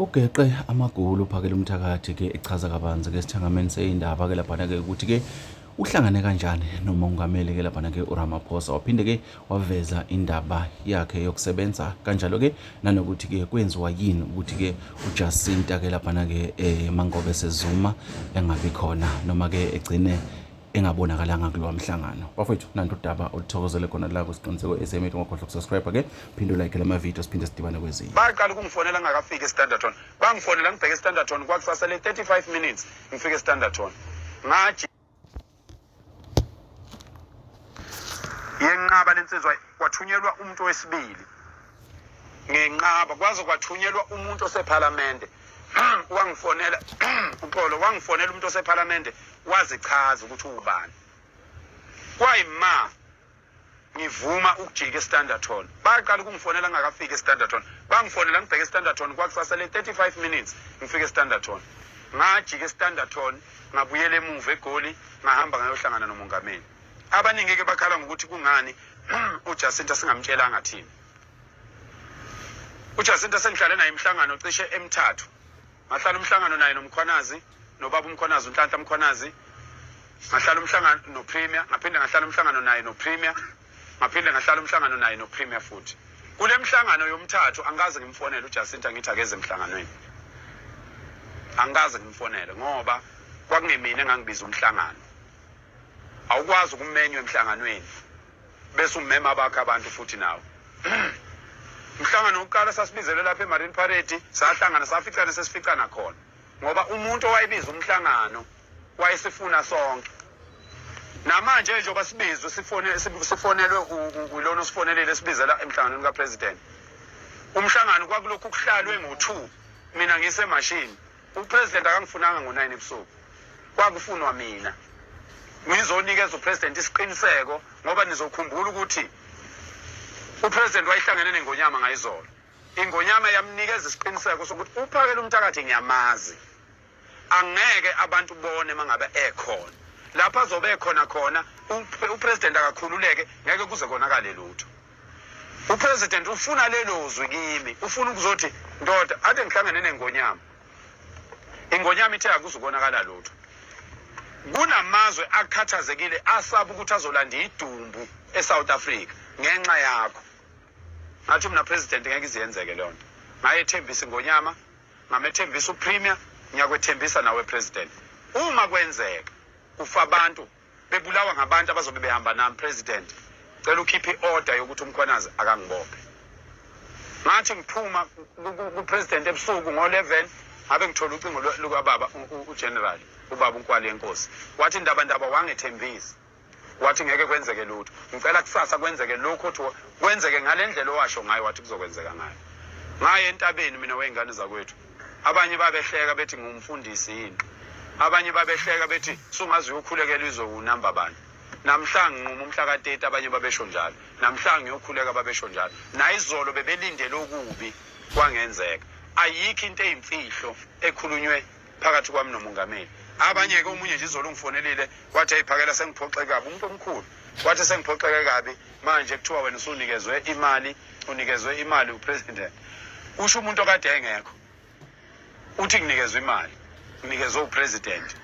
Ugeqe amagulu uPhakelumthakathi ke echaza kabanzi ke esithangameni seyindaba ke laphana ke ukuthi ke uhlangane kanjani nomongameli ke laphana ke uRamaphosa, waphinde ke waveza indaba yakhe yokusebenza kanjalo ke nanokuthi ke kwenziwa yini ukuthi ke uJacinta ke laphana ke Mangobese Zuma engabi khona noma ke egcine engabonakalanga kulowa mhlangano. Bafowethu, nanti udaba oluthokozele khona la kuSiqiniseko SMA. Ungakhohlwa ukusubscribe ke, phinde ulike lama video, siphinde sidibane kwezinye. Baqala ukungifonela ngingakafiki eStanderton. Bangifonela ngibheke eStanderton, kwakusasele 35 minutes ngifike eStanderton. Ngaji yenqaba lensizwa, kwathunyelwa umuntu wesibili ngenqaba, kwaze kwathunyelwa umuntu osephalamende wangifonela. Uxolo, wangifonela umuntu osephalamende, wazichaza ukuthi uwubani. Kwayima ngivuma ukujika eStanderton. Baqala ukungifonela ngingakafiki eStanderton. Bangifonela ngibheke eStanderton, kwakusasele 35 minutes ngifike eStanderton. Ngajika eStanderton, ngabuyela emuva eGoli, ngahamba ngayohlangana nomongameli. Abaningi-ke bakhala ngokuthi kungani uJacinta singamtshelanga thina. UJacinta sengihlale naye imihlangano cishe emithathu. Ngahlala umhlangano naye noMkhwanazi, nobaba uMkhwanazi, uNhlanhla Mkhwanazi. Ngahlala umhlangano noPremier, ngaphinde ngahlala umhlangano naye noPremier, ngaphinde ngahlala umhlangano naye noPremier futhi. Kule mhlangano yomthathu angikaze ngimfonele uJacinta ngithi akeze emhlanganweni. Angikaze ngimfonele ngoba kwakungemina engangibiza umhlangano. Awukwazi ukumenywa emhlanganweni bese umema abakho abantu futhi nawe. Umhlangano wokuqala sasibizelwe lapha eMarine Parade, sahlangana saficana sesificana khona ngoba umuntu owayebiza umhlangano wayesifuna sonke. Namanje njengoba sibizwe sifonelwe ulona osifonelile esibizela emhlanganweni kapresident. Umhlangano kwakulokhu kuhlalwe ngo-2, mina ngisemashini. Upresident akangifunanga ngo-9 ebusuku, kwakufunwa mina ngizonikeza upresident isiqiniseko, ngoba nizokhumbula ukuthi upresident wayehlangene nengonyama ngayizolo. Ingonyama yamnikeza isiqiniseko sokuthi uPhakela umthakathi ngiyamazi, angeke abantu bone mangabe ekhona lapho azobe ekhona khona. Upresident akakhululeke, ngeke kuze konakale lutho. Upresident ufuna lelo zwi kimi, ufuna ukuzothi ndoda ade ngihlangene nengonyama. Ingonyama ithe akuzukonakala lutho. Kunamazwe akhathazekile, asaba ukuthi azolanda idumbu eSouth Africa ngenxa yakho. Ngathi mina, "President, ngeke iziyenzeke leyo nto." Ngayethembisa ingonyama, ngamethembisa uPremier, ngiyakwethembisa nawe President, uma kwenzeka kufa abantu bebulawa ngabantu abazobe behamba nami, President, cela ukhiphe i-order yokuthi uMkhwanazi akangibophe. Ngathi ngiphuma ku-president ebusuku ngo-11, ngabe ngithola ucingo lukababa ugeneral, ubaba uNkwali yenkosi. Wathi, "Ndaba ndaba, wangethembisa wathi ngeke kwenzeke lutho. Ngicela kusasa kwenzeke lokhu othi kwenzeke ngale ndlela owasho ngayo wathi kuzokwenzeka ngayo." Ngaye entabeni mina wey'ngane zakwethu. Abanye babehleka bethi ngumfundisi yini, abanye babehleka bethi sungaze uyokhulekela izwe unamba bani. Namhla nginquma umhla ka-30, abanye babesho njalo. Namhla ngiyokhuleka babesho njalo. Nayizolo bebelindele okubi, kwangenzeka. Ayikho into eyimfihlo ekhulunywe phakathi kwami nomongameli. Abanye-ke, omunye nje izolo ungifonelile wathi, "Ayiphakela, sengiphoxeke kabi." Umuntu omkhulu wathi, "Sengiphoxeke kabi manje, kuthiwa wena usunikezwe imali, unikezwe imali upresident." Kusho umuntu okade engekho, uthi nginikezwe imali, nginikezwe upresident.